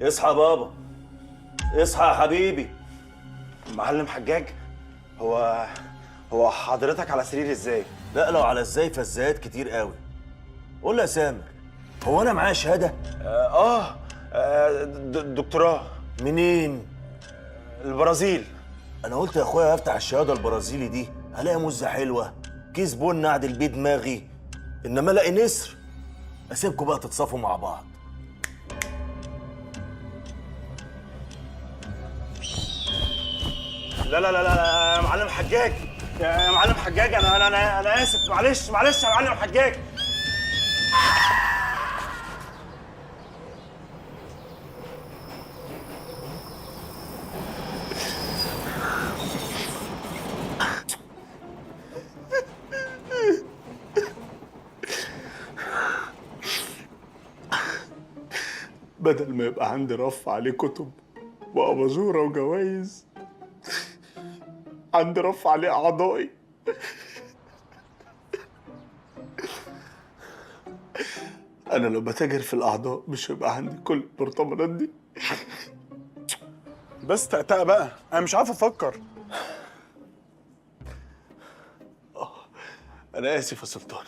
اصحى يا بابا، اصحى يا حبيبي. معلم حجاج، هو حضرتك على سرير ازاي؟ لا لو على ازاي فزات كتير قوي. قول لي يا سامر، هو انا معايا شهادة؟ دكتوراه. منين؟ البرازيل. انا قلت يا اخويا هفتح الشهادة البرازيلي دي هلاقي مزه حلوة، كيس بن اعدل بيه دماغي، انما الاقي نسر. اسيبكم بقى تتصافوا مع بعض. لا لا لا لا يا معلم حجاج، يا معلم حجاج، انا انا انا, أنا اسف، معلش معلش يا معلم حجاج. بدل ما يبقى عندي رف عليه كتب وأباجورة وجوايز، عندي رف عليه أعضائي. أنا لو بتاجر في الأعضاء مش هيبقى عندي كل البرطمانات دي. بس تأتأة بقى، أنا مش عارف أفكر. أنا آسف يا سلطان،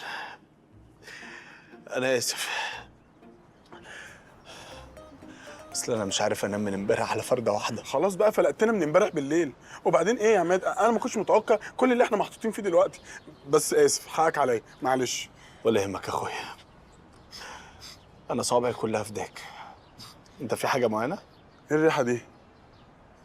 أنا آسف. أصل أنا مش عارف أنام من امبارح على فردة واحدة. خلاص بقى فلقتنا من امبارح بالليل. وبعدين إيه يا عماد، أنا ما كنتش متوقع كل اللي إحنا محطوطين فيه دلوقتي. بس آسف، حقك عليا، معلش. ولا يهمك يا أخويا، أنا صوابعي كلها فداك. أنت في حاجة معينة؟ إيه الريحة دي؟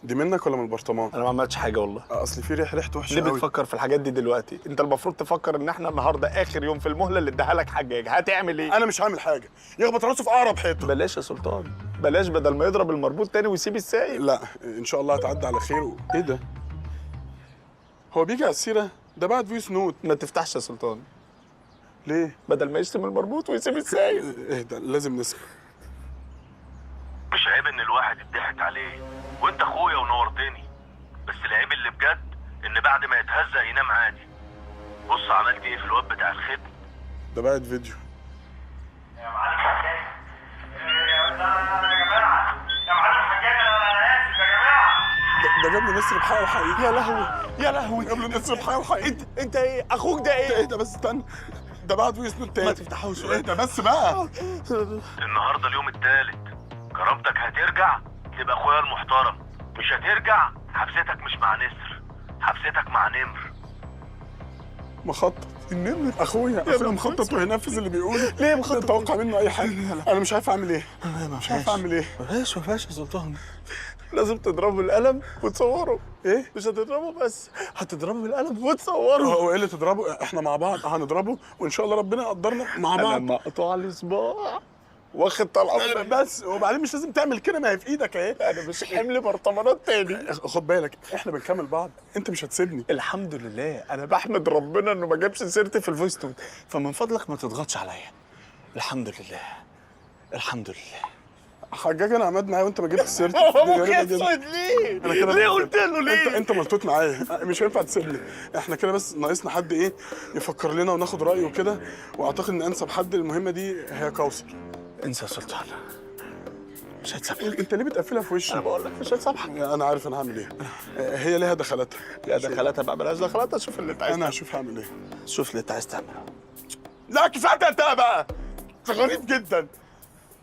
دي منك ولا من البرطمان؟ أنا ما عملتش حاجة والله. أصل في ريحة، ريحته وحشة ليه قوي. بتفكر في الحاجات دي دلوقتي؟ أنت المفروض تفكر إن إحنا النهاردة آخر يوم في المهلة اللي اداها لك حجاج، هتعمل إيه؟ أنا مش هعمل حاجة، يخبط راسه في أقرب حيطة. بلاش يا سلطان، بلاش، بدل ما يضرب المربوط تاني ويسيب السايق. لا إن شاء الله هتعدي على خير. إيه ده؟ هو بيجي على السيرة؟ ده بعت voice note. ما تفتحش يا سلطان. ليه؟ بدل ما يشتم المربوط ويسيب السايق. اهدى، لازم نسمع. مش عيب ان الواحد يضحك عليه، وانت اخويا ونورتني، بس العيب اللي بجد ان بعد ما يتهزق ينام عادي. بص عملت ايه في الواد بتاع الختم. ده بعت فيديو. يا معلم حجاج، يا جماعة، يا معلم حجاج، انا اسف يا جماعة. ده جاب لي نسر بحقه وحقيقي. يا لهوي يا لهوي، جاب لي نسر بحقه وحقيقي. انت ايه؟ اخوك ده ايه؟ اهدى بس، استنى، ده بعت voice note تاني. ما تفتحوش. اهدى بس بقى. النهارده اليوم الثالث، كرامتك هترجع تبقى اخويا المحترم، مش هترجع حبستك مش مع نسر، حبستك مع نمر. مخطط النمر؟ اخويا مخطط وهينفذ اللي بيقوله. ليه مخطط؟ اتوقع منه اي حاجة. انا مش عارف اعمل ايه، مش عارف اعمل ايه. ما فيهاش يا سلطان، لازم تضربه بالقلم وتصوره. ايه؟ مش هتضربه بس، هتضربه بالقلم وتصوره. هو ايه اللي تضربه؟ احنا مع بعض هنضربه وان شاء الله ربنا يقدرنا مع انا بعض. مقطوع الصباع واخد طلعه بس وبعدين مش لازم تعمل كده، ما هي في ايدك اهي. انا مش حمل برطمانات تاني. خد بالك احنا بنكمل بعض، انت مش هتسيبني. الحمد لله، انا بحمد ربنا انه ما جابش سيرتي في ال voice note، فمن فضلك ما تضغطش عليا. الحمد لله، الحمد لله. حجاج انا عماد معايا وانت ما جبتش سيرتي. هو ممكن اسود ليه؟ أنا كده ليه قلت له ليه؟ انت ملطوط معايا، مش هينفع تسيبني. احنا كده بس ناقصنا حد ايه يفكر لنا وناخد رايه وكده، واعتقد ان انسب حد للمهمه دي هي كوثر. انسى يا سلطان، مش هتسامحك. انت ليه بتقفلها في وشي؟ انا بقول لك مش هتسامحك. انا عارف انا هعمل ايه. هي ليها دخلاتها. يا دخلاتها بقى، بلاش دخلاتها. شوف اللي انت عايز. انا هشوف هعمل ايه. شوف اللي انت عايز تعمله. لا كفاية تقلقها بقى، غريب جدا.